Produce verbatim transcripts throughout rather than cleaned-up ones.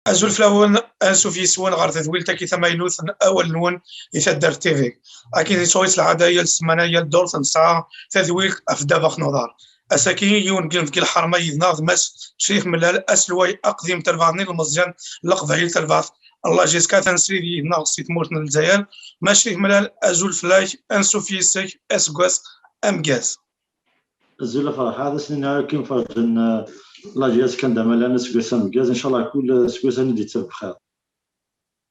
Azul fell-awen, ansuf yes-wen ɣer tedwilt-agi tamaynut n Awal-nwen i Taddart T V. Akken yettɣis lɛada, yal ssmana, yal ddurt, nesɛa tadwilt ɣef ddabex n uḍar. Ass-agi, yiwen n yinebgi n lḥerma yid-neɣ d Mass Crif Mellal, aselway aqdim n terbaɛt n yilmeẓyen n Leqbayel, terbaɛt n la J S K, tanesrit yid-neɣ si tmurt n Lezzayer. Mass Crif Mellal, azul fell-ak, ansuf yes-k, aseggas ameggaz. Azul a Ferḥat, ad s-nini akken ferrǧen, eh, la J S K anda ma llan aseggas ameggaz, ncallah kul aseggas ad d-yetter bxir.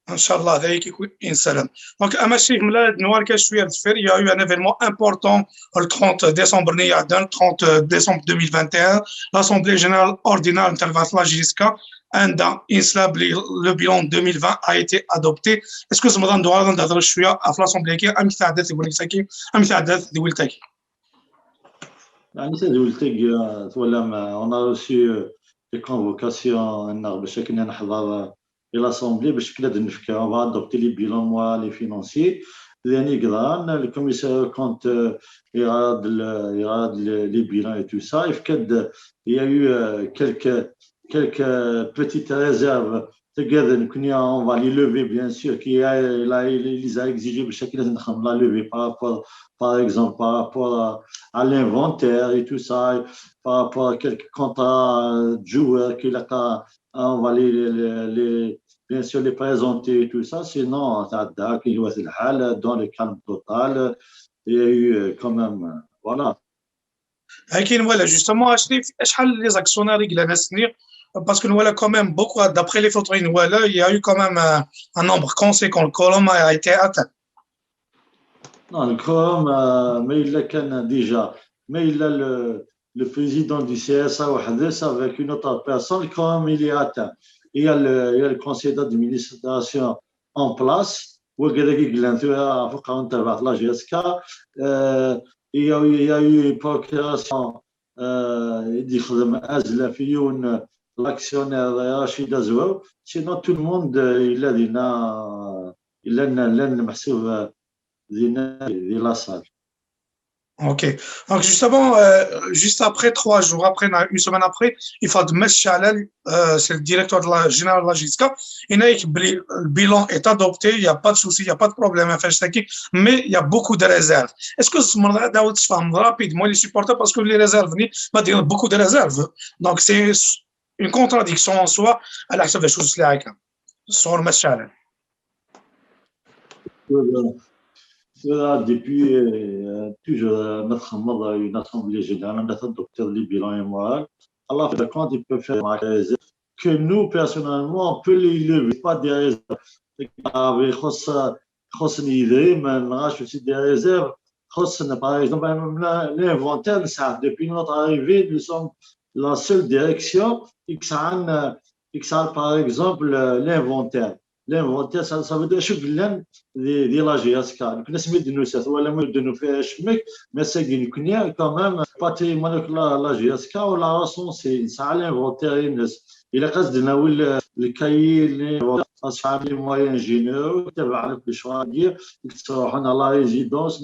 Ncallah, d ayagi i nessaram. Donc, a Mass Crif Mellal, ad nuɣal kan cwiya ar deffir, il y a eu un événement important le trente décembre-nni iɛeddan, le trente décembre deux mille vingt et un, l'Assemblée générale ordinaire n terbaɛt n la J S K, anda i nesla belli le bilan deux mille vingt a été adopté. Est-ce que tzemreḍ ad d-tuɣaleḍ ad d-thedreḍ cwiya ɣef l'Assemblée-agi, amek tɛedda tedwilt-agi, amek tɛedda tedwilt-agi? Ɛni tadwilt-agi, eh, twalam, eh, on a reçu, eh, des convocations, neɣ bac akken ad neḥḍer, eh, i l'Assemblée, bac akken ad d-nefk, on va adopter les bilans moraux et financiers. D ayen i yeḍran, le commissaire aux comptes, eh, iɣra-d le, iɣra-d le, les bilans et tout ça. Yefka-d, il y a eu, eh, quelques, quelques petites réserves. Tagad, nekkni, on va les lever, bien sûr, qui a, il a, il les a exigées bac akken ad nexdem la levée par rapport, par exemple, par rapport à, à l'inventaire et tout ça, par rapport à quelques contrats, euh, de joueurs, qui la, on va les, les, les, les, bien sûr, les présenter et tout ça. Sinon, ça, dans le calme total, il y a eu, euh, quand même, euh, voilà. Akin, voilà, justement, Achrif, acḥal les actionnaires i yellan ass-nni, parce que voilà quand même beaucoup, d'après les photos, voilà, il y a eu quand même un, un nombre conséquent, le quorum a été atteint. Non, le quorum, euh, mais il l'a quand déjà, mais il a le, le président du C S A وحده avec une autre personne, le quorum, il est atteint. Il y a le, il y a le conseil d'administration en place, wagi dagi yellan tura ɣef uqerru n terbaɛt la J S K, euh, il y a, il y a eu une procuration, euh, i d-yexdem azlaf yiwen l'actionnaire Rachid Azwaw, sinon tout le monde, euh, yella dinna, llan, llan meḥsub, euh, dinna di la salle. Ok. Donc, justement, euh, juste après, trois jours après, une semaine après, il faut de Mass Chalal, euh, c'est le directeur de la, général de la J S K. Il a dit que le bilan est adopté, il n'y a pas de souci, il n'y a pas de problème, enfin, je sais qui, mais il y a beaucoup de réserves. Est-ce que ce moment-là, Daoud, se fait rapidement, les supporters, parce que les réserves, il y a beaucoup de réserves. Donc, c'est une contradiction en soi, à la chose sur Mass Chalal. Tura, tura, depuis, euh, toujours, euh, notre mode, une assemblée générale, on a adopté les bilans et moraux. À la fin de compte, il peut faire ma thèse que nous, personnellement, on peut les lever, pas des réserves. Avec خص-، خص les réserves, mais on a aussi des réserves. خص-، par exemple, même la, l'inventaire, ça, depuis notre arrivée, nous sommes la seule direction, X A N, euh, X A N, par exemple, euh, l'inventaire. L'inventaire, ça, ça veut dire شنو يلان دي, دي la J S K. Donc, ناس ميد نوسات ولا ميد نو فيها شمك، mais c'est que nous, quand même, patrimoine la, la J S K, on l'a recensé, ça a l'inventaire, il a قصد ناول le cahier, les, les moyens généraux, تبع لك شغل دير، تروحون à la résidence,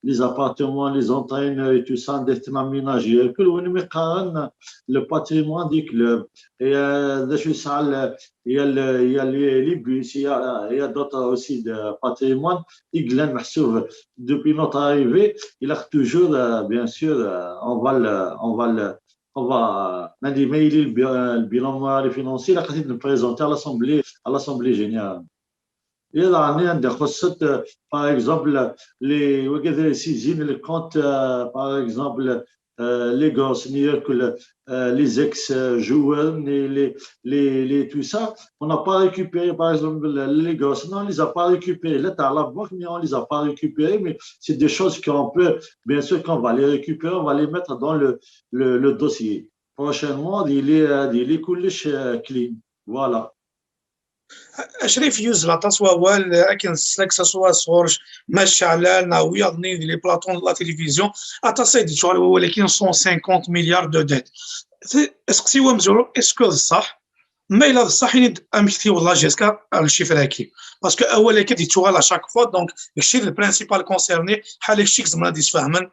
les appartements, les entraîneurs et tout ça, des aménagés, كل وين ما يقارن le patrimoine du club. Et, euh, de ce salle, il y a le, il y a les, les bus, il y a, il y a d'autres aussi de patrimoine. يلان محسوب depuis notre arrivée, il a toujours, euh, bien sûr, euh, on va le, on va le, on va, euh, on va le bi-, euh, le bilan moral et financier, il a présenté à l'Assemblée, à l'Assemblée générale. Et là, on est en train de, euh, par exemple, les, les saisines, les comptes, euh, par exemple, euh, les gosses, les, euh, les ex-joueurs, les, les, les, les, tout ça, on n'a pas récupéré, par exemple, les, les gosses, non, on les a pas récupérés. Là, t'as la banque, mais on les a pas récupérés, mais c'est des choses qu'on peut, bien sûr, qu'on va les récupérer, on va les mettre dans le, le, le dossier. Prochainement, il est, euh, il est كلش, euh, clean. Voilà. Achrif, yuzzel aṭas wawal, akken slak s aswa sɣur Mass Chalal, neɣ wiyaḍ-nni di les plateaux de la télévision, aṭas ay d-yettwaɣal wawal akin cent cinquante milliards de dettes. Aseqsi-w amezwaru, est-ce que d ṣṣeḥ? Ma yella d ṣṣeḥ, ini-d amek tewweḍ la J S K ar le chiffre-agi. Parce que awal-agi d-yettwaɣal à chaque fois, donc, kečč d le principal concerné, ḥala kečč i izemren ad d-yesfehmen,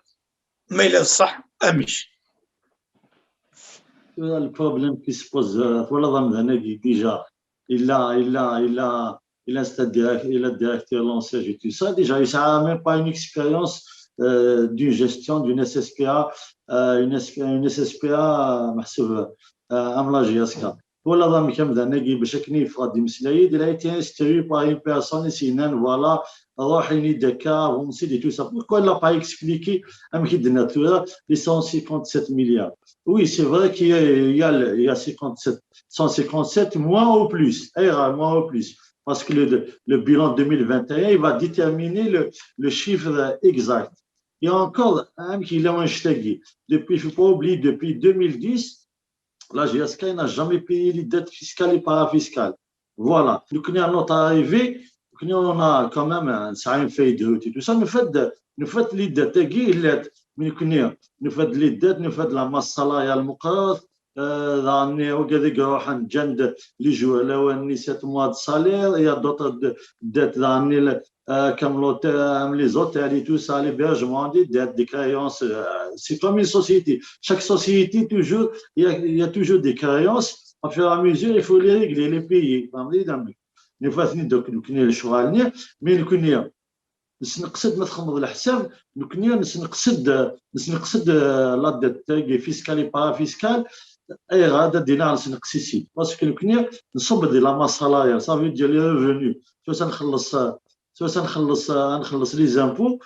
ma yella d ṣṣeḥ, amek? Tura le problème qui se pose, euh, twalaḍ amdan-agi déjà, il a, il a, il a, il a un stade direct, il a directeur lancé et tout ça. Déjà, il n'a même pas une expérience euh, d'une gestion d'une S S P A, euh, une, S P, une S S P A, euh, محسوب, euh, am la J S K. Voilà, donc, comme d'un négui, chaque année, il fera des mislayid. Il a été instruit par une personne ici, non, voilà, روح ينيدك, vous me dites tout ça. Pourquoi il n'a pas expliqué, am qui de nature, les cent cinquante-sept milliards? Oui, c'est vrai qu'il y a, il y a, le- il y a cinquante-sept, cent cinquante-sept moins ou plus, eh, moins ou plus. Parce que le, le bilan deux mille vingt et un, il va déterminer le, le chiffre exact. Il y a encore un qui l'a enregistré. Depuis, il ne faut pas oublier, depuis deux mille dix, la J S K n'a jamais payé les dettes fiscales et parafiscales. Voilà. Donc, on a notre arrivée, donc, on a quand même un, ça a une feuille de route et tout ça. Nous fait de, nous fait les dettes, les dettes. Mais nous, nous fait les dettes, nous fait de la masse salariale, مقرض, euh, dans les, au Gadigrohan, Jand, les joueurs, là, on a sept mois de salaire, il y a d'autres de- dettes dans les, euh, comme l'hôtel, euh, les hôtels et tout ça, l'hébergement, des dettes, des créances. Euh, c'est comme une société. Chaque société, toujours, il y a, il y a toujours des créances. Au fur et à mesure, il faut les régler, les payer. فهمتي؟ Donc, nous faisons donc, nous, nous, le choix, mais nous, nous, نسنقصد ما تخمض الحساب، نكني نسنقصد نسنقصد la dette fiscale et parafiscale. اي غادا دينا نسنقصي سي parce que نكني نصب دي la masse salariale, ça veut dire les revenus. سواء نخلص سواء نخلص نخلص les impôts,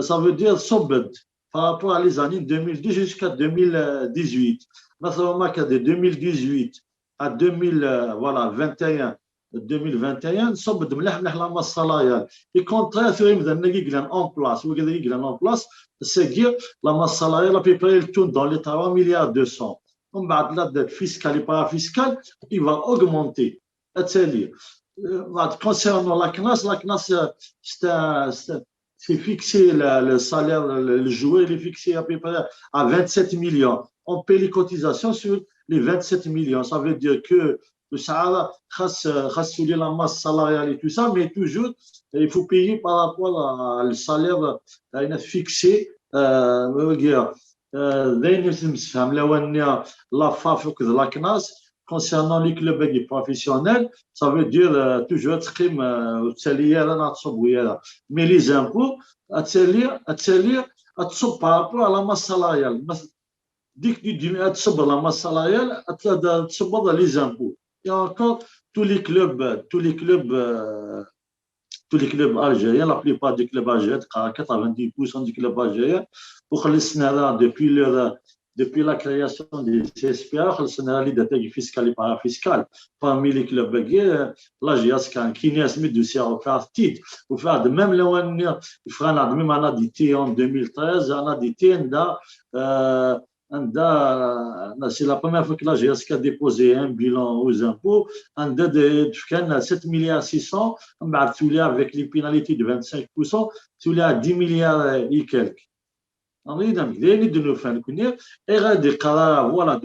ça veut dire صبد par rapport à les années deux mille dix jusqu'à deux mille dix-huit. مثلا ما كان de deux mille dix-huit à deux mille, euh, voilà, vingt et un, deux mille vingt et un, نصب مليح مليح la masse salariale. Et contraire, ثوري مثلا نقي en place, وكذا يقلن en place, c'est-à-dire la masse salariale à peu près elle tourne dans les trois milliards deux cents. ومن بعد la dette fiscale et parafiscale, il va augmenter. Concernant la CNAS, la CNAS, c'est fixé, le, salaire, le, joueur, il est fixé à peu près à vingt-sept millions. On paie les cotisations sur les vingt-sept millions. Ça veut dire que ça, la masse salariale et tout ça, mais toujours, il faut payer par rapport au salaire fixé. Euh, la FAF, la CNAS, concernant les clubs professionnels, ça veut dire, euh, toujours تقيم, euh, mais les impôts, par rapport à la masse salariale. Dès que tu la masse salariale, tu les impôts. Et encore, tous les clubs, tous les clubs, euh, tous les clubs algériens, la plupart des clubs algériens, quatre-vingt-dix pour cent des clubs algériens, pour les depuis leur depuis la création des C S P A, خلصنا les dettes fiscales et parafiscales. Parmi les clubs, la J S K, qui n'est pas de faire partie, au fait, même le même, même on a dit en deux mille treize, on a dit, euh, c'est la première fois que la J S K a déposé un bilan aux impôts, on a de, de, sept milliards six cents, avec les pénalités de vingt-cinq pour cent, tu as dix milliards et quelques. Voilà,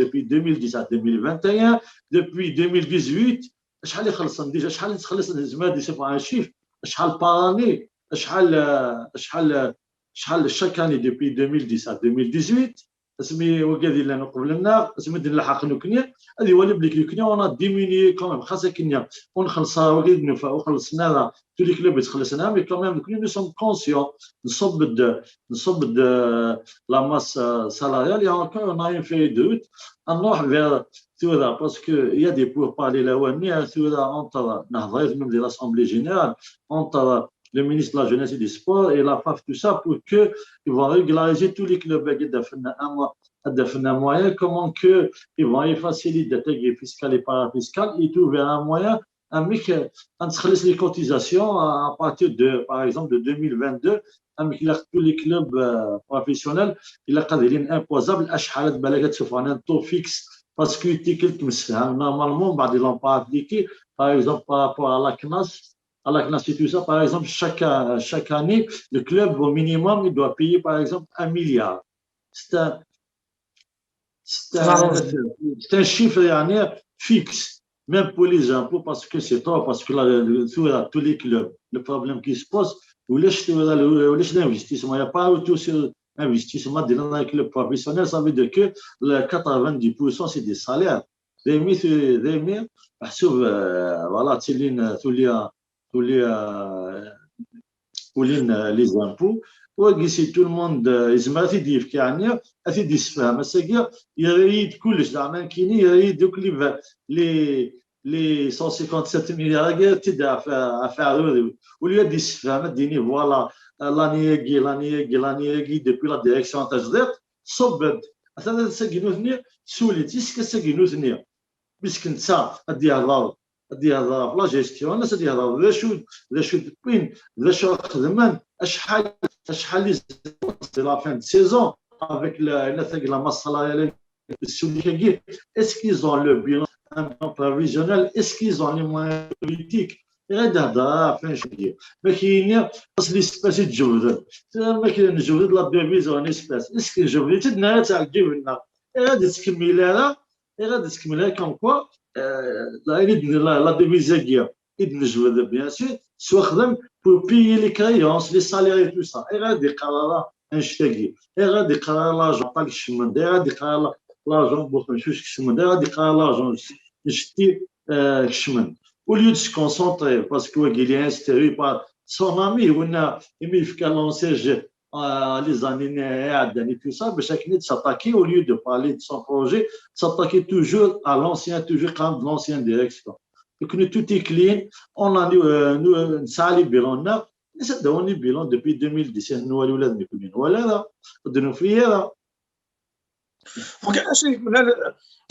depuis deux mille dix à deux mille vingt et un, depuis deux mille dix-huit, شحال يخلصن déjà, شحال تخلص, زعما هادي c'est pas un chiffre, شحال par année, شحال, شحال, شحال chaque année depuis deux mille dix à deux mille dix-huit, اسمي وكاد لنا قبلنا, اسمي دين الحق نكني, هذه هو اللي بليك نكني, on a diminué quand même, خاصة كنيا, ونخلصها وكاد نفا, وخلصنا tous les clubs يتخلصنا, mais quand même, nous sommes conscients, نصب, نصب la masse salariale, et encore, on a une feuille de route, on a vers, parce qu'il y a des pourparlers là, entre, même de l'Assemblée générale, entre le ministre de la Jeunesse et des Sports et la FAF, tout ça, pour qu'ils vont régulariser tous les clubs. Un moyen, comment que ils vont effacer les dettes fiscales et parafiscales et trouver un moyen un mec, euh, on se les cotisations à partir de, par exemple, de deux mille vingt-deux, un mec, tous les clubs, euh, professionnels, il a imposable, un taux fixe, parce que normalement, bah, ils l'ont pas appliqué. Par exemple, par rapport à la CNAS, à la CNAS et tout ça, par exemple, chaque, chaque année, le club, au minimum, il doit payer, par exemple, un milliard. C'est un, c'est un, c'est un chiffre يعني, fixe, même pour les impôts, parce que c'est trop, parce que là, tous les clubs, le problème qui se pose, l'investissement, il n'y a pas retour sur investissement dans les clubs professionnels, ça veut dire que les quatre-vingt-dix pour cent, c'est des salaires. Daymi tu- daymi meḥsub, euh, voilà, ttilin, euh, tuli, tuli, euh, ulin, euh, les impôts. Wagi, si tout le monde, euh, yezmer ad t-id-yefk, yeɛni ad t-id-yessefhem. Ass-agi yerra-yi-d kullec, daɣen nekkini yerra-yi-d akk les, les, les cent cinquante-sept milliards-agi, ad t-id ɣef, ɣef aɛrur-iw. Au lieu ad d-yessefhem, ad d-yini, voilà, euh, l'année-agi, l'année-agi, l'année-agi, depuis la direction tajdiṭ, ṣubb-d. Atan ass-agi nutni suli-tt, isk ass-agi nutni. Puisque netta ad d-yehder, ad d-yehder ɣef la gestion, ad d-yehder d acu, d acu d-wwin, d acu xedmen, acḥal, acḥal i zedɣen de la fin de saison avec la, la, la masse salariale, est-ce qu'ils ont le bilan, un bilan prévisionnel, est-ce qu'ils ont les moyens politiques? Iɣ ad d-hedder ɣef anect-agi. Ma k-yini, parce que l'espace i d-jebden. Ma k-, njebd-d la devise en espace. Est-ce que njebd-itt-id neɣ ad tɛeǧǧib-nneɣ? Iɣ ad d-tettkemmil ara, iɣ ad d-tettkemmil ara, comme quoi, euh, la, la, la devise-agi i d-nejbed, bien sûr, s waxdem pour payer les créances, les salaires et tout ça. Iɣ ad d-iqqar ara anect-agi. Iɣ ad d-iqqar ara l'argent pas kecmen-d. Iɣ ad d-iqqar ara l'argent bu xemsuc kecmen-d. Iɣ ad d-iqqar ara l'argent n cettit, euh, kecmen. Au lieu de se concentrer, parce que wagi, il est instruit par son ami, winna imi yefka l'enseige, euh, les années iɛeddan et tout ça, باش akken ad s'attaquer, au lieu de parler de son projet, s'attaquer toujours à l'ancien, toujours quand l'ancienne direction. Donc, nous, tout est clean, on a, euh, nous, euh, ça, les bilans, là, c'est dans les bilans depuis deux mille dix-sept, nous, on a, nous, on a, de nos frères, là. Donc, acu,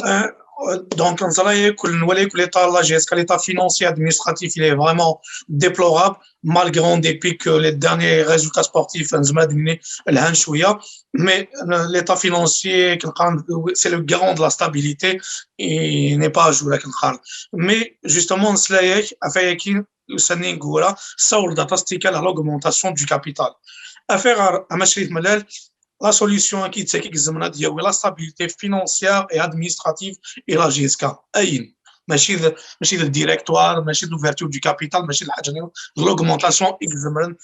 euh, donc, نزرا ياك، نولي ياك l'état, la G S K, l'état financier administratif, il est vraiment déplorable, malgré, en dépit que les derniers résultats sportifs, نزرا ديني الهان شوية, mais, euh, l'état financier, c'est le garant de la stabilité, il n'est pas à jour, كنقال. Mais, justement, نسلا ياك، افاياكي، سنين كورا، سول داتا ستيكال على l'augmentation du capital. افير، اما شريف ملال، la solution كي تساكي زمنا ديال la stabilité financière et administrative et la G S K. اين؟ ماشي ذا، ماشي ذا directoire, ماشي l'ouverture du capital, ماشي الحاجه ديال l'augmentation يزمرن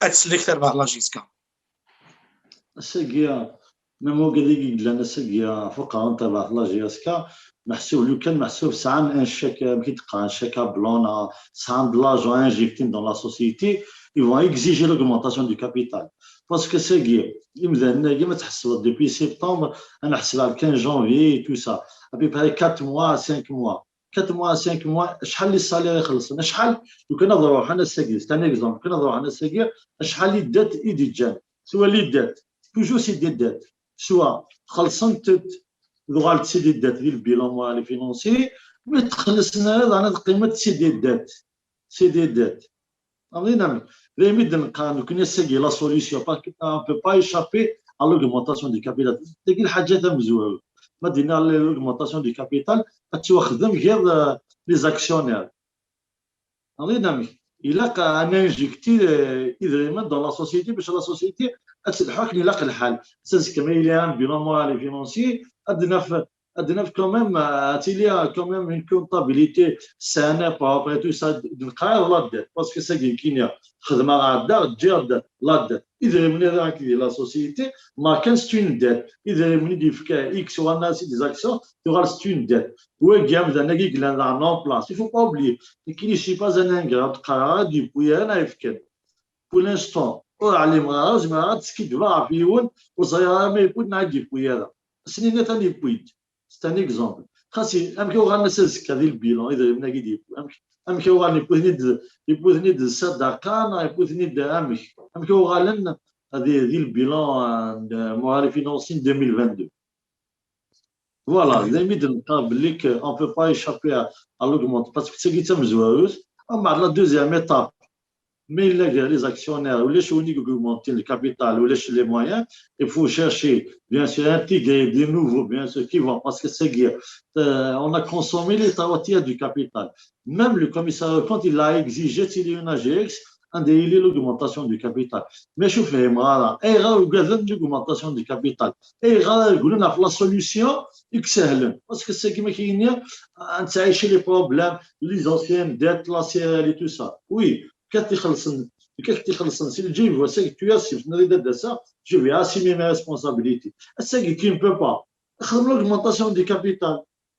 اتسلك تربح la G S K. Ass-agi, même wigad i yellan ass-agi fuqaren tabaɛt la G S K, meḥsub, lukan meḥsub sɛan un chèque, amek i d-qqaren, chèque à blanc, neɣ sɛan de l'argent injecté dans la société, ils vont exiger l'augmentation du capital. Parce que ass-agi, imdanen-agi, ma tḥesbeḍ depuis septembre, ad neḥseb ar quinze janvier et tout ça, à peu près quatre mois, cinq mois. Quatre mois, cinq mois, acḥal les salaires ixellṣen? Acḥal, lukan ad ruḥen ass-agi, c'est un exemple, lukan ad ruḥen ass-agi, acḥal i dette i d-iǧǧan? Soit les dettes, toujours c'est des dettes, soit xellṣent-t, tuɣal-d c'est des dettes di le bilan moral et financier, mais txellṣen ara, daɣen ad qqiment c'est des dettes, c'est des dettes. Daymi d-neqqar nekkni ass-agi la solution, parce qu'on peut pas échapper à l'augmentation du capital. Tagi lḥaǧa tamezwarut. Ma d-yenna l'augmentation du capital, ad ttwaxdem gar, euh, les actionnaires. Daymi ilaq ad injecter, euh, idrimen dans la société, parce que la société ad telḥu akken ilaq lḥal. C'est-à-dire que ma yella un bilan moral et financier, ad naf ad naf quand même, euh, il y a quand même une comptabilité saine par rapport à tout ça, de la dette, parce que c'est qui a خدمة غادا, ǧǧiɣ-d la dette. Idrimen-nni di la société, ma kan c'est une dette. Idrimen-nni i d-yefka X, ou c'est des actions, tuɣal c'est une dette. Wagi amdan-agi yellan daɣen en place. Il faut pas oublier. Nekkini, je suis pas un ingrat, ur d-qqareɣ ara ad d-yewwi ara neɣ yefka-d. Pour l'instant, ur ɛlimeɣ ara, ur zmireɣ ad d-skiddbeɣ ɣef yiwen, ur ẓriɣ ara ma yewwi-d neɣ ad d-yewwi ara. Ass-nni atan yewwi-d. C'est un exemple. Xas i-, amek uɣalen ass azekka di le bilan, idrimen-agi d-yewwi? Amek, amek uɣalen, yewwi-ten-id, yewwi-ten-id d sadaqa, neɣ yewwi-ten-id amek? Amek uɣalen di, di le bilan, euh, de moral et financier deux mille vingt-deux? Voilà, daymi d-neqqar belli que on peut pas échapper à, à l'augmentation, parce que c'est qui ça, mais, euh, la deuxième étape, mais les, les actionnaires, ou les gens qui augmentent le capital, ou les, les moyens, il faut chercher, bien sûr, intégrer des nouveaux, bien sûr, qui vont, parce que c'est que, euh, on a consommé les tawatia du capital. Même le commissaire aux comptes, il a exigé, s'il y a une A G X, un délit l'augmentation du capital. Mais je fais, voilà, et regarde l'augmentation du capital. Et regarde la solution, excellent. Parce que c'est qui me qui, on s'est les problèmes, les anciennes dettes, la C R L et tout ça. Oui, quand tu خلصن, quand tu خلصن, si le G V, c'est que tu as, si je me dis ça, je vais assumer mes responsabilités. C'est ce qui ne peut pas. L'augmentation du capital.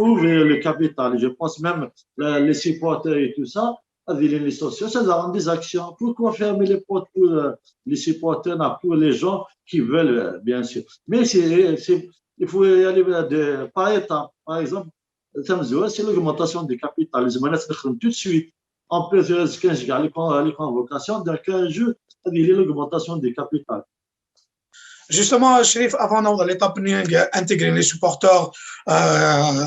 faut ouvrir le capital. Je pense même euh, les supporters et tout ça, à des licenciés, ça dans des actions. Pourquoi fermer les portes pour euh, les supporters, non, pour les gens qui veulent, euh, bien sûr. Mais c'est, c'est, il faut y aller euh, de, par étapes. Par exemple, ça me dit, ouais, c'est l'augmentation du capital. Les menaces de tout de suite. On peut faire ce que je gagne les convocations dans quinze jours, c'est-à-dire l'augmentation du capital. Justement, Chérif, avant de l'étape intégrer les supporters, euh,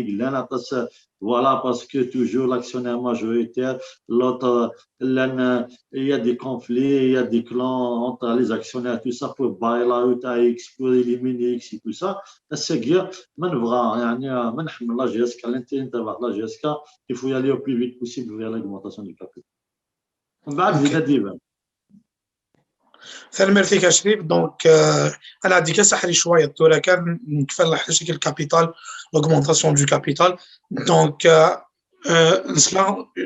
i yellan, aṭas, voilà, parce que toujours l'actionnaire majoritaire, l'autre, llan, il y a des conflits, il y a des clans entre les actionnaires, tout ça, pour barrer la route à X, pour éliminer X et tout ça. Ass-agi, ma nebɣa, yeɛni, ma nḥemmel la G S K, l'intérêt de la G S K, il faut y aller au plus vite possible vers l'augmentation du capital. Mbeɛd dinna ad d-iban. Tanemmirt-ik a Crib. Donc, euh, ad nɛeddi kan s aḥric wayeḍ tura kan, nekfa leḥric-agi, le capital, l'augmentation du capital. Donc, euh, euh, nesla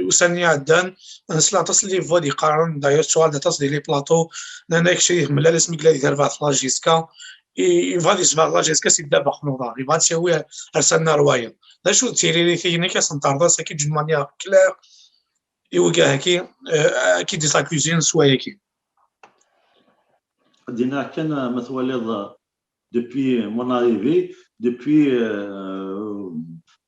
ussan-nni iɛeddan, nesla aṭas n les voix d-yeqqaren, d'ailleurs, ttuɣal-d aṭas di les plateaux, nnan-ak Crib, mlal asmi yella di terbaɛt la G S K, i, yebɣa ad yesbeɣ la G S K si ddabex n uḍar, yebɣa ad t-yawi ar sanna ar wayeḍ. D acu d tiririt-inek ad sen-terreḍ ass-agi d'une manière claire i wigad-agi, euh, ad k-id-accusé s wayagi? Ad d-iniɣ kan, ma twaliḍ, depuis mon arrivée, depuis, euh,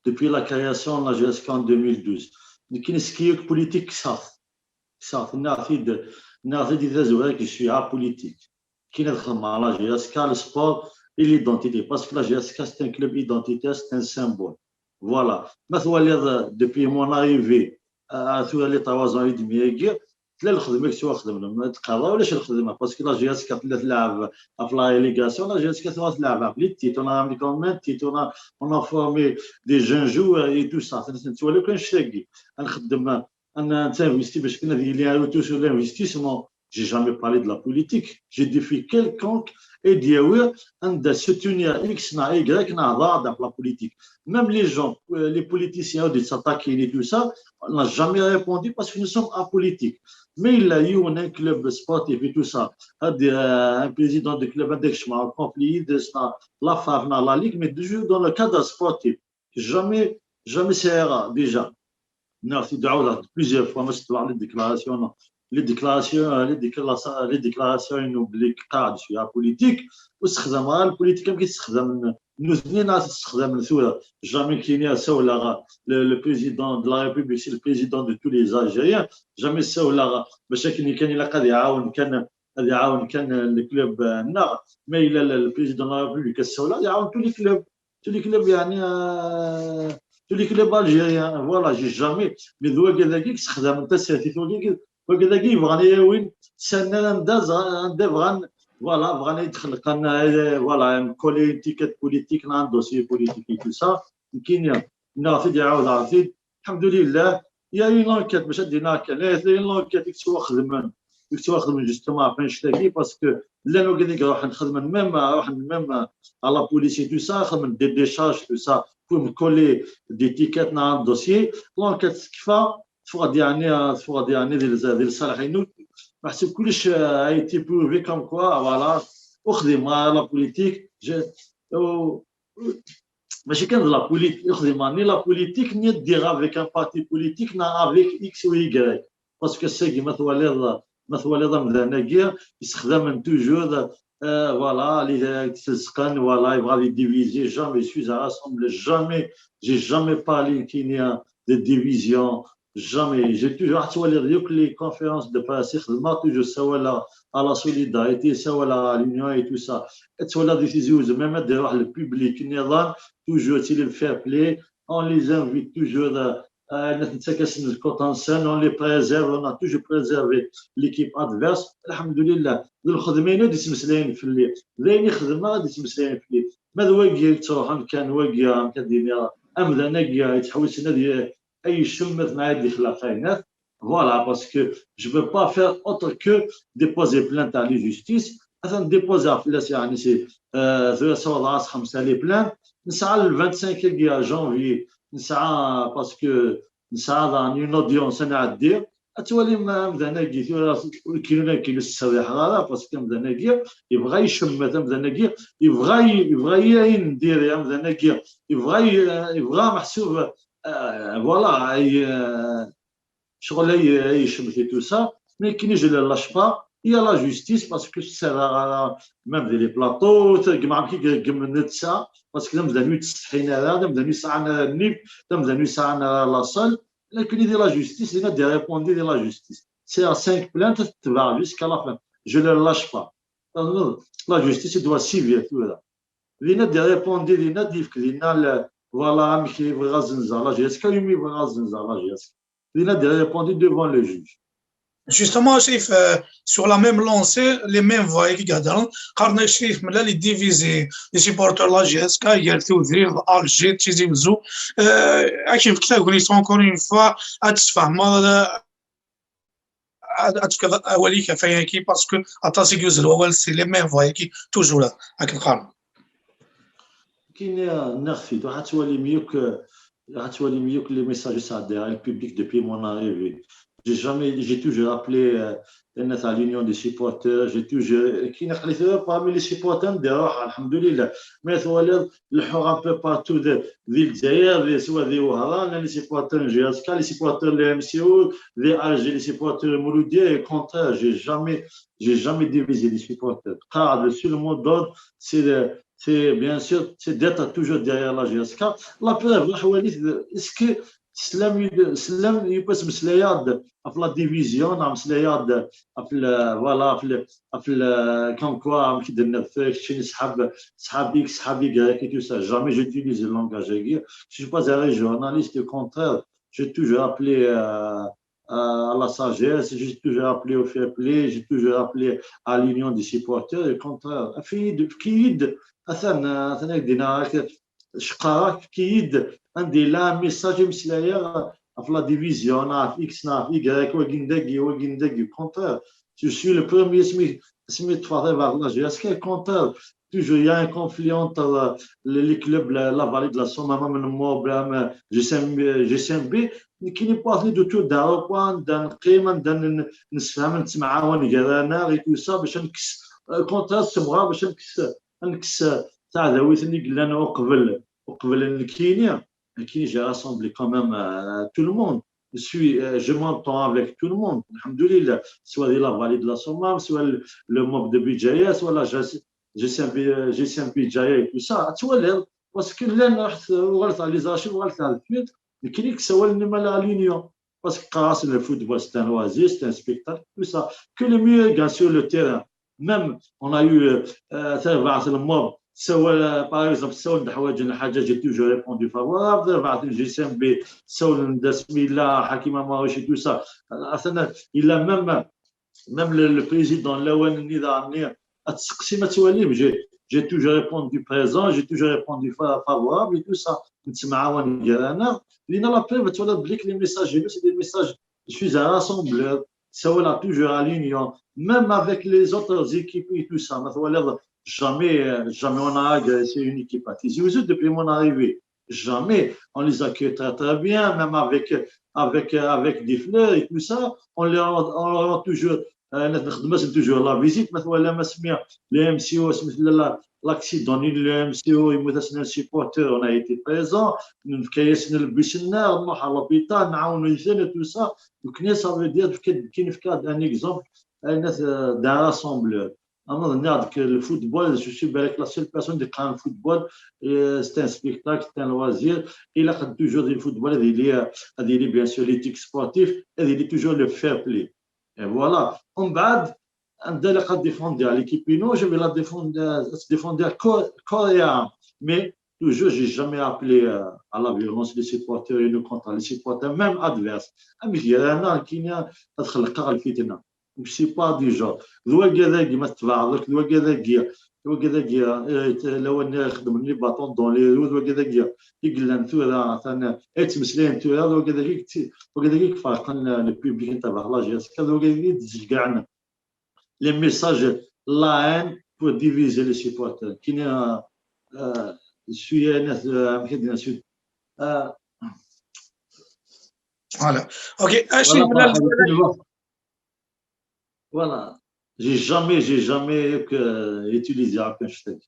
depuis la création de la G S K en deux mille douze. Nekkini seg-i akk politique kkseɣ-t. Kkseɣ-t, nniɣ-t-id, nniɣ-t-id i tazwara que je suis apolitique. Nekkini ad xedmeɣ la G S K, le sport et l'identité. Parce que la G S K, c'est un club identitaire, c'est un symbole. Voilà. Ma twaliḍ, euh, depuis mon arrivée, euh, tura les trois ans et demi-agi, tella lxedma i yettwaxedmen, ma tqerra ulac lxedma, parce que la G S K tella tleɛɛeb ɣef la relégation, la G S K tura tleɛɛeb ɣef les titres, on a ramené quand même un titre, on a, on a formé des jeunes joueurs et tout ça. Nettwali kan ccagi, ad nxeddem, ad n-, ad nettinvesti bac kan ad yili un retour sur l'investissement. J'ai jamais parlé de la politique. J'ai défié quelqu'un et dire oui, on doit soutenir X, na Y, na Z, la politique. Même les gens, euh, les politiciens, des attaqués et tout ça, on n'a jamais répondu parce que nous sommes apolitiques. Mais il y a eu un club sportif et tout ça, un président de club, un conflit, la F A F, la Ligue, mais toujours dans le cadre sportif. Jamais, jamais ça ira déjà. Nniɣ-t-id plusieurs fois, ma s-tebɛeḍ les déclarations, les déclarations, les déclarations, les déclarations, belli qqareɣ-d je suis apolitique, ur ssexdameɣ ara la politique amek i tt-ssexdamen nutni neɣ i tt-ssexdamen tura. Jamais nekkini ssawleɣ, le, le président de la République, c'est le président de tous les Algériens. Jamais ssawleɣ bac akken kan ilaq ad iɛawen kan, ad iɛawen kan le club, euh, nneɣ. Ma yella le, le président de la République ad ssawleɣ, ad iɛawen tous les clubs. Tous les clubs, yeɛni, euh, tous les clubs algériens, voilà, j'ai jamais. Mais d wagad-agi i yessexdamen tasertit, wagad-agi yebɣan ad yawin sannan anda, anda bɣan, Voilà, bɣan ad yi-d-xelqen, euh, voilà, me coller une étiquette politique, un dossier politique et tout ça. Nekkini, nniɣ-t-id, iɛawed-aɣ-t-id. Alḥemdulillah, il y a une enquête, maca d-inna kan, il y a une enquête i yettwaxedmen, i yettwaxedmen justement ɣef annect-agi, parce que llan wigad i iruḥen xedmen même, ruḥen même à la police et tout ça, xedmen des décharges, tout ça, pour me coller des étiquettes dans un dossier. L'enquête tekfa, teffeɣ-d yeɛni, teffeɣ-d yeɛni di lza-, di lṣalḥ-inu. Meḥsub kullec, euh, a été prouvé comme quoi, voilà, ur xdimeɣ ara la politique, je, ur, mačči kan d la politique, ur xdimeɣ ni la politique, ni ad ddiɣ avec un parti politique, neɣ avec X ou Y. Parce que ass-agi, ma twaliḍ, ma twaliḍ amdan-agi, issexdamen toujours, euh, voilà, les, les, voilà, yebɣa ad diviser, jamais je suis à rassembler, jamais, j'ai jamais parlé qu'il y a de division, jamais. J'ai toujours, ad twaliḍ yakk les conférences de presse i xedmeɣ, toujours ssawaleɣ à la solidarité, ssawaleɣ à l'union et tout ça. Ad twaliḍ di Tizi Uzzu, même ad iruḥ le public nniḍen, toujours c'est le fair play, on les invite toujours, euh, euh, nettak-asen lkuṭa-nsen, on les préserve, on a toujours préservé l'équipe adverse. Alḥemdulillah, d lxedma-inu ad d-ittmeslayen fell-i, d ayen i xedmeɣ ad d-ittmeslayen fell-i. Ma d wagi yettruḥun kan, wagi, amek ad d-iniɣ, amdan-agi yettḥewwisen ad y-, ad yecmet neɣ ad d-ixleq ayennat. Voilà, parce que je peux pas faire autre que déposer plainte à la justice. Atan déposer fell-as, yeɛni, c'est, euh, tura ssawḍeɣ-as xemsa les plaintes. Nesɛa le vingt-cinq agi à janvier, nesɛa, parce que nesɛa daɣen une audience ad nɛeddi. Ad twalim amdan-agi tura, ur kinu, ur kinu ttserriḥeɣ ara, parce que amdan-agi yebɣa yecmet, amdan-agi yebɣa, yebɣa ayen n diri, amdan-agi yebɣa, yebɣa meḥsub, euh, voilà, ay, euh, ccɣel ay, ay yecmet et tout ça, mais nekkini je le lâche pas, il y a la justice, parce que ur ttserriḥeɣ ara, même di les plateaux, tregmem amek i ireggem netta, parce que d amdan ur yettsetḥin ara, d amdan ur yesɛan ara nnif, d amdan ur yesɛan ara laṣel, nekkini di la justice, dinna ad d-irrépondi di la justice. C'est à cinq plaintes, ad tebɛeɣ jusqu'à la fin. Je le lâche pas. La justice, il doit suivre tura. Dinna ad d-irrépondi, dinna ad d-yefk, dinna le, voilà, amek i bɣiɣ ad zenzeɣ la G S K, imi bɣiɣ ad zenzeɣ la G S K. Dinna ad d-irrépondi devant le juge. Justement, Chérif, euh, sur la même lancée, les mêmes voix i iheddren, qqaren-ak Chérif Mellal i divisé les supporters de la G S K, gar Tiwezrin, Alger, Tizi Wezzu. Euh, ad k-yefk tagnit, encore une fois, ad tessefhmeḍ, ad, ad tefkeḍ awal-ik ɣef wayagi, parce que aṭas i yuzzel wawal, c'est les mêmes voix-agi, toujours, ad k-qqaren. Kini, nniɣ-t-id, ruḥ ad twalim yakk, ruḥ ad twalim yakk les messages i sɛeddayeɣ i le public depuis mon arrivée. J'ai jamais, j'ai toujours appelé, euh, à l'union des supporters, j'ai toujours, kini aql-i tura parmi les supporters, nruḥ, alḥemdulillah. Ma twaliḍ, leḥḥuɣ un peu partout de, di Lezzayer, di, soit di Wehran, les supporters n G S K, les supporters n le M C O, di Alger, les supporters n Mouloudia, et au contraire, j'ai jamais, j'ai jamais divisé les supporters. Car le seul mot d'ordre, c'est de, c'est bien sûr, c'est d'être toujours derrière la G S K. La preuve, est-ce que teslam, teslam, yewwas meslayeɣ-d ɣef la division, neɣ meslayeɣ-d ɣef le, voilà, ɣef le, ɣef le, comme quoi, amek i d-tenniḍ, keččini sḥab, sḥab X, sḥab Y, et tout ça. Jamais j'utilise le langage-agi. Je suis pas un journaliste, au contraire. J'ai toujours appelé, euh, euh, à la sagesse, j'ai toujours appelé au fair play, j'ai toujours appelé à l'union des supporters, et au contraire. Efk-iyi-d, efk-iyi-d, atan, atan ak-d-iniɣ, ceqqareɣ, efk-iyi-d anda yella message i meslayeɣ ɣef la division, ɣef X, ɣef Y, wagi n dagi, wagi n dagi, au contraire. Je suis le premier, asmi, asmi ṭṭfeɣ tabaɣt la G S K, au contraire. Toujours, il y a un conflit entre, euh, les, les clubs, la, la vallée de la Somme, même le mob, même, euh, G C M B, G C M B. Nekkini, partout autour d'aéroport, anda neqqim, anda n-, nessefham, nettemɛawan gar-aneɣ, et tout ça, bac ad nekkes, euh, contrat, semɣer, bac ad nekkes, ad nekkes, euh, taɛdawit-nni i yellan uqbel, uqbel nekkini. Nekkini, j'ai rassemblé quand même, euh, tout le monde. Je suis, euh, je m'entends avec tout le monde. Alhamdoulilah. Soit de la vallée de la Somme, soit le, le mob de Béjaïa, soit la G C M B, euh, G C M B Béjaïa et tout ça. Ad twaliḍ, parce que llan, ruḥet, uɣalet ɣer les archives, uɣalet ɣer deffir, nekkini i yessawalen imal à l'union. Parce que qqaren-asen le football, c'est un loisir, c'est un spectacle, tout ça. Que les meilleurs gagnent sur le terrain. Même, on a eu, euh, euh, tarbaɛt n le mob, sawal, euh, par exemple, sawal-d ḥwaǧen lḥaǧa, j'ai toujours répondu favorable, tarbaɛt n G C M B, sawal-d asmi yella Hakim Amrouche et tout ça. Atan, il a même, même le, le président, lawan-nni daɣen, ad tseqsim, ad twalim, j'ai toujours répondu présent, j'ai toujours répondu favorable et tout ça. Nettemɛawan gar-aneɣ. Dinna la preuve, ad twaliḍ belli les messages-inu, c'est des messages, je suis un rassembleur, ssawaleɣ toujours à l'union, même avec les autres équipes et tout ça. Ma twaliḍ, jamais, jamais on a agressé une équipe à Tizi Ouzou depuis mon arrivée. Jamais. On les accueille très, très bien, même avec, avec, avec des fleurs et tout ça. On leur, on leur rend toujours, euh, نخدم toujours la visite. Ma twalam asmi les M C O, asmi tella l'accident n les M C O, yemmut-asen un supporter, on a été présent. Nefka-yasen lbus-nneɣ, nruḥ à l'hôpital, nɛawen-iten et tout ça. Donc, ça veut dire, كي نفكا un exemple, d'un rassembleur. Anaḍ nniɣ-d que le football, je suis بالك la seule personne qui croit le football, c'est un spectacle, c'est un loisir. Il a toujours dit le football, il y a, il y a bien sûr l'éthique sportive, il y a toujours le fair play. Et voilà. On va défendre l'équipe, non, je vais la défendre, défendre corps et âme. Mais toujours, j'ai jamais appelé à la violence les supporters et nous contre les supporters, même adverses. Amek ara nniɣ kini ad xelqeɣ lfitna. C'est pas du genre. D wagi dagi, ma tebɛeḍ akk, d wagi dagi, d wagi dagi, lawan xedmen les bâtons dans les roues, d wagi dagi i yellan tura, atan, ay ttmeslayen tura, d wagi dagi, d wagi dagi i iferqen le public n Tabaɣt la J S K, d wagi dagi i d-izeggaɛen les messages, la haine pour diviser les supporters. Kini, je suis, amek ad d-nini, Voilà. Ok. Voilà. Voilà. J'ai jamais, j'ai jamais utilisé un hashtag.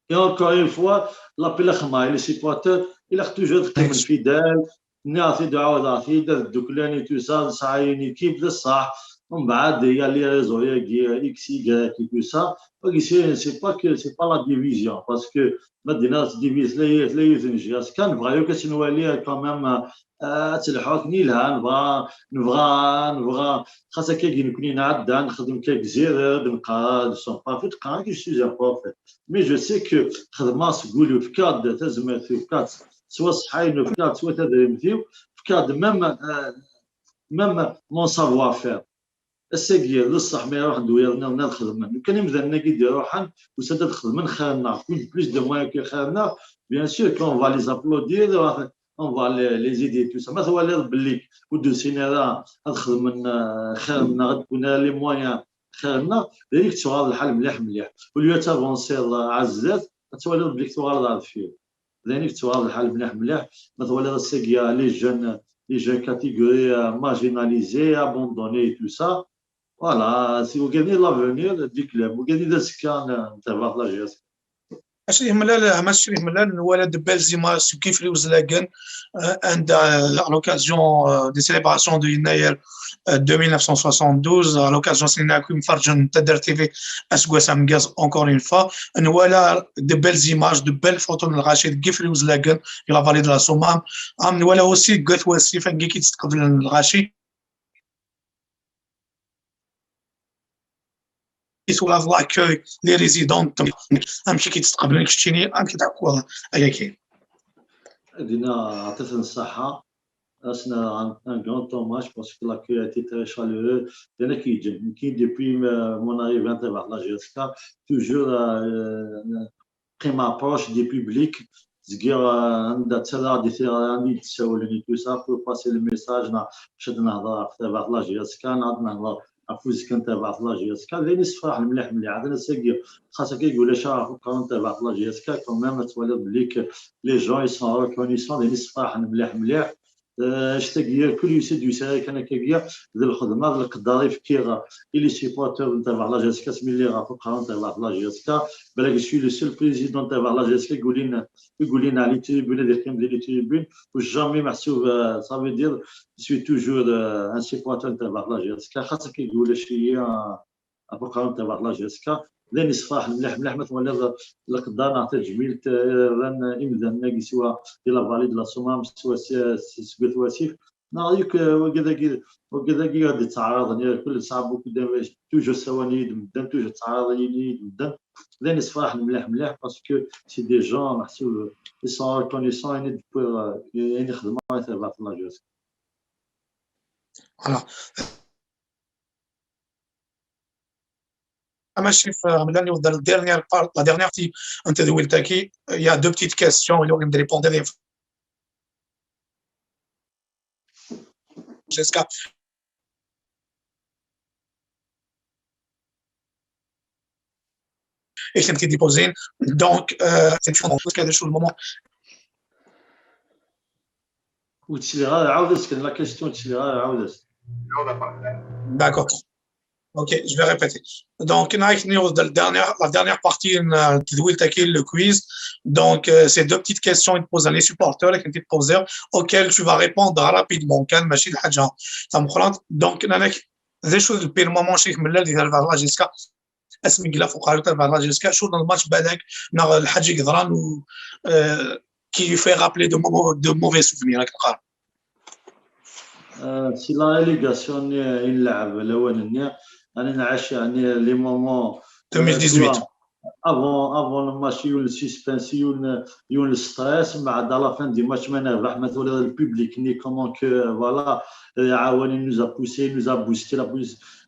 Et encore une fois, l'appel à les supporters, il a toujours été fidèle. Nniɣ-t-id, ɛawdeɣ-t-id, ad dduklen et tout ça, nesɛa une équipe, d ṣṣeḥ. Mbeɛd, il y a les réseaux-agi, X, Y et tout ça. C'est pas que, c'est pas la division, parce que ma d-nniɣ tedivizit tella yiwet n J S K, nebɣa yakk ad tt-nwali quand même, ad telḥu akken yelha, nebɣa, nebɣa, nebɣa, xas akkagi nekni nɛedda, nexdem kan zired, neqqar, je suis un prophète, je suis un prophète. Mais je sais que xedmeɣ seg wul-iw, fkiɣ-d tazmert-iw, fkiɣ-d s waṣṣeḥ-inu, fkiɣ-d s wat tadrimt-iw, fkiɣ-d même, même mon savoir-faire. Ass-agi, d ṣṣeḥ, ma iruḥ-d wiyaḍ nniḍen ad xedmen. Lukan imdanen-agi d-iruḥen, usan-d ad xedmen xir-nneɣ, plus de moyens que xir-nneɣ, bien sûr qu'on va les applaudir, on va les, les aider, tout ça. Ma twaliḍ belli ur d-usin ara ad xedmen xir-nneɣ, ad d-wwin ara les moyens xir-nneɣ, d ayen i k-tuɣal lḥal mliḥ mliḥ. Au lieu ad tavansiḍ ɣer zdat, ad twaliḍ belli tuɣaleḍ ɣer deffir. D ayen i k-tuɣal lḥal mliḥ mliḥ. Ma twaliḍ ass-agi les jeunes, les jeunes catégories marginalisées, abandonnées et tout ça. Voilà, c'est wagi i l'avenir du club. Wagi i d azekka n Tabaɣt la J S K. Acu yemlal, acu yemlal, nwala de belles images seg Ifri Uzlagen, anda à l'occasion des célébrations de Yennayer deux mille neuf cent soixante-douze, à l'occasion s-nni akk imferrǧen n Taddart T V aseggas ameggaz, encore une fois, nwala de belles images, de belles photos n lɣaci deg Ifri Uzlagen, la vallée de la Soummam. Am nwala aussi deg At Wasif, anga i k-id-stqeblen lɣaci. Sur l'accueil, les résidents, amek i k-id-stqeblen keččini, amek i d-tɛekkuḍ ayagi? Dina, ɛṭiɣ-ten ṣṣeḥḥa. C'est un, un grand hommage parce que l'accueil a été très chaleureux. Nekki depuis mon arrivée à Tabaɣt la J S K, toujours qqimeɣ proche du public, zgiɣ anda ttalaɣ di tiɣri anda i d-ssawlen et tout ça pour passer le message, neɣ ad nehḍer ɣef Tabaɣt la J S K, neɣ ad nehḍer ɣef uzekka n Tabaɣt la J S K. D ayen yessefraḥen mliḥ mliḥ. Atan ass-agi, xas akka ulac ara ɣef uqerru n Tabaɣt la J S K, quand même ad twaliḍ belli les gens ils sont reconnaissants, d ayen yessefraḥen mliḥ mliḥ. Anect-agi kul yusa-d, yusa-d kan akkagi, d lxedma, d leqder i fkiɣ i les supporters n Tabaɣt la J S K, asmi lliɣ ɣef uqerru n Tabaɣt la J S K. Balak, je suis le seul président n Tabaɣt la J S K i yulin, i yulin à les tribunes, ad yeqqim di les tribunes, u jamais meḥsub, ça veut dire, je suis toujours un supporter n Tabaɣt la J S K, xas akkagi ulac-iyi ɣef uqerru n Tabaɣt la J S K. D ayen yessefraḥen mliḥ mliḥ ma twaliḍ leqder neɣ tajmilt rran imdanen-agi, swa di la vallée de la Soummam, swa seg At Wasif, neɣ yakk wagi dagi, wagi dagi i d-yettɛaraḍen, yakk nesɛa beaucoup de, toujours ssawalen-iyi-d medden, toujours ttɛaraḍen-iyi-d medden. D ayen yessefraḥen mliḥ mliḥ, parce que c'est des gens meḥsub ils sont reconnaissants, ayen i d-wwiɣ, ayen i xedmeɣ i Tabaɣt la J S K. Voilà. Ama chef, euh, la dernière part, la dernière partie n tedwilt-agi, il y a deux petites questions, il y a une réponse jusqu'à et qui ont été posées. Donc, euh, c'est une chose, le moment. Ou tu diras, عاود اسكن la question, tu diras, عاود اسكن. D'accord. Ok, je vais répéter. Donc, la dernière, la dernière partie n tedwilt-agi, le quiz. Donc, euh, c'est deux petites questions qui posent les supporters, qui te posent, auxquelles tu vas répondre rapidement. كان ماشي حاجة تاع مخرج. Donc, نانك ذي شو البير مومون شيخ ملال ديال la J S K. اسمي قلا فوق على la J S K. شو الماتش بالك نغ الحاجة قدران و euh, qui fait rappeler de, de mauvais souvenirs, راك تقرا. آه، c'est la relégation اللي نلعب الاول نيا. انا نعيش يعني les moments deux mille dix-huit. Avant, avant le match, il y a eu le suspense, il y a eu le stress, mais à la fin du match, ما نربح, ما تولي le public ني comment que voilà, عاوني, nous a poussé, nous a boosté,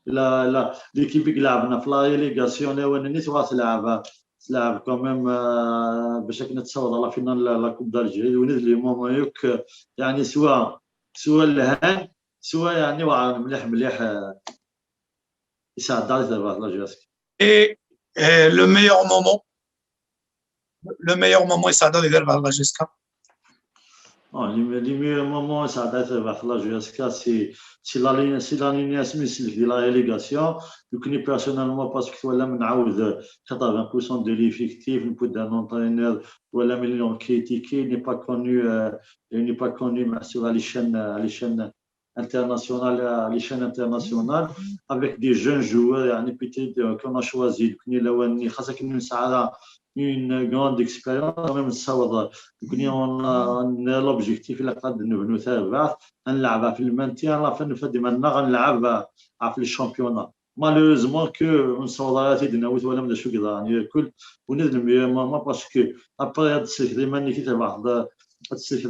la, la, l'équipe اللي لعبنا في la relégation الاول نيا تلعب تلعب quand même باش كنا تصور la finale la Coupe d'Algérie, ونذ les moments يوك يعني سوا سوا الهان سوا يعني واعر مليح مليح. يساعد على تبع la J S K. Et euh, le meilleur moment, le meilleur moment, c'est dans les verbes la J S K. Non, les, les meilleurs moments, ça date de la J S K, c'est c'est la ligne, c'est la ligne S M S de la relégation. Donc, personnellement, parce que voilà, on a quatre-vingts pour cent de l'effectif, on peut d'un entraîneur, voilà, mais ils l'ont critiqué, il n'est pas connu, euh, il n'est pas connu, mais sur les chaînes, les chaînes internationales, les chaînes internationales, avec des jeunes joueurs, يعني, peut-être, euh, qu'on a choisi, donc, il y a une grande expérience, même ça, donc, on a, on a l'objectif, il a pas de nous faire, on l'a fait le maintien, à la fin, nous fait des maintenant, on l'a fait le championnat. Malheureusement que on s'en va essayer de nous voilà de sugar dans le cul, on est le meilleur moment parce que après il y a des sacrés magnifiques, c'est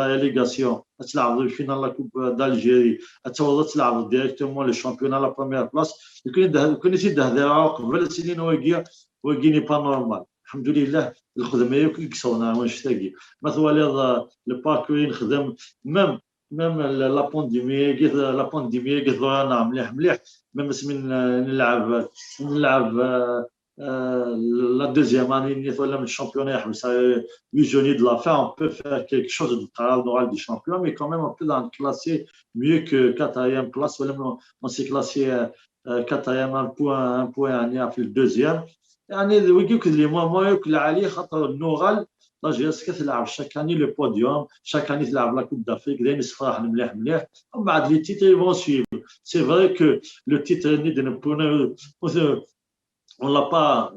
la relégation, c'est la finale la Coupe d'Algérie, c'est la directement le championnat, la première place. Donc on est on est ici derrière, on va le signer, on va dire, on va dire, n'est pas normal. الحمد لله الخدمه يكسونا ونشتاقي. ما ثوالي le parcours ينخدم, même même la pandémie, la pandémie, مليح مليح, même si نلعب نلعب la deuxième année, نيت ولا من championnat, يحبس huit journées de la fin, on peut faire quelque chose de très normal du champion, mais quand même, on peut en classer mieux que quatrième place, ولا on s'est classé quatrième, un point, un point, يعني, في le deuxième. يعني ويجيك les moments ياك العالي, خاطر نورال la J S K تلعب chaque année le podium, chaque année تلعب la Coupe d'Afrique, دايما صفاح مليح مليح. ومن بعد les titres ils vont suivre. C'est vrai que le titre ني دنبونا, on l'a pas,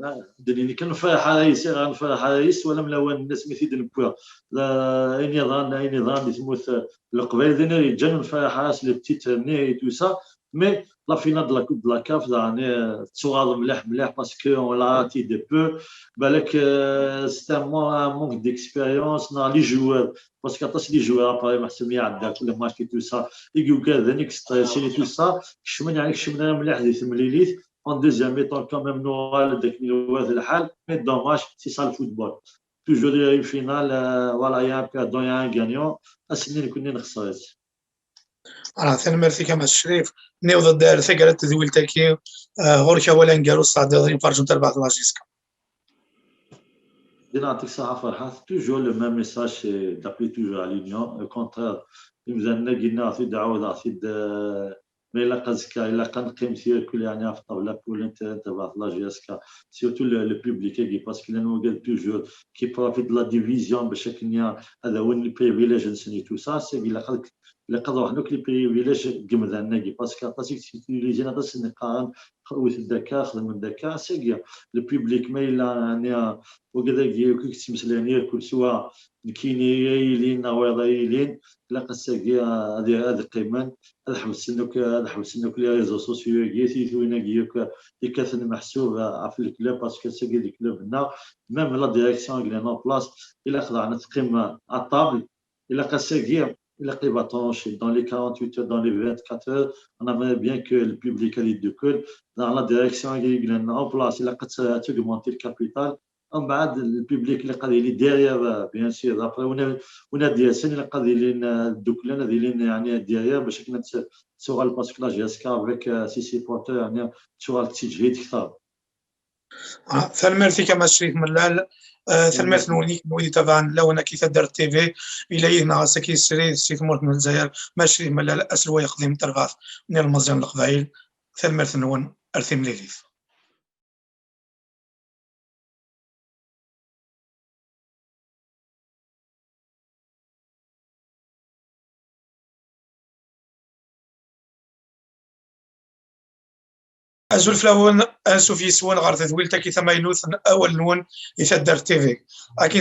كنفرح على رئيس, غنفرح على رئيس, ولا من الاول الناس ما تيدنبوا. لا, اين يظن, اين يظن يثموت القبائل دينا يجن نفرح على رئيس le titre ني et tout ça. Mais la finale de la Coupe de la CAF, يعني, تسوغاض مليح مليح parce que on l'a raté de peu. بالك, euh, c'est un, un manque d'expérience, on a les joueurs, parce que les joueurs, après, محسومية عندها كل match et tout ça. يجيو كاع ذنك stressés et tout ça. كشمن, يعني, كشمن مليح دي ثمليليت. En deuxième mi-temps, quand même, نورال داك الوقت الحال, mais dommage, c'est ça le football. Toujours il y a une finale, euh, voilà, il y a un perdant, il y a un gagnant. اسنين كنا نخسرت. Voilà, tanemmirt-ik a Mass Crif. Niweḍ-d ar taggara n tedwilt-agi, euh, ɣur-k awal aneggaru s tɛeddiḍ i uferǧ n terbaɛt n la J S K. Dina, يعطيك الصحة فرحات. Toujours le même message, c'est d'appeler toujours à l'union. Au contraire, imdanen-agi-nni, ɣef-id-ɛawdeɣ-t-id, euh, ma ilaq azekka, ilaq ad neqqim tirkul, يعني, ɣef ṭṭabla pour l'intérêt n terbaɛt n la J S K, surtout le, le public-agi, parce que llan wigad toujours qui profitent de la division باش akken ad awin les privilèges-nsen et tout ça, c'est ilaq ad, ilaq ad ruḥen akk les privilèges n yimdanen-agi, parce que aṭas i yettutilisyen, aṭas i d-qqaren, xedmet-d akka, xedmet-d akka, c'est le public ma yella, يعني, wigad-agi akk i yettmeslayen irkul, swa nekkini ay ilin neɣ wayeḍ ay ilin, ilaq ass-agi ad, ad qqimen, ad ḥebsen akk, ad ḥebsen akk les réseaux sociaux-agi, tiyitwin-agi akk yekkaten meḥsub ɣef le club, parce que ass-agi d club-nneɣ, même la direction i yellan en place, ilaq daɣen ad teqqim à table, ilaq ass-agi il a pris va trancher dans les quarante-huit heures, dans les vingt-quatre heures, on aimerait bien que le public a des deux. Dans la direction, il a en place, il a augmenté le capital. En bas, le public, il est derrière, euh, bien sûr. Après, on a, on a des scènes, il est derrière, mais chacun se sera le parce que la G S K avec euh, ses supporters, on a sur le petit jet, ça. Tanemmirt-ik a Mass Crif Mellal. Tanemmirt-nwen i wid yettabaɛen lawan-agi Taddart T V. Ila yid-neɣ ass-agi srid si tmurt n Lezzayer, Mass Crif Mellal, aselway aqdim n terbaɛt n yilmeẓyen n Leqbayel. Tanemmirt-nwen, ar timlilit. Azul fell-awen, ansuf yis-wen ɣer tedwilt-agi tamaynut n Awal-nwen i Taddart T V. Akin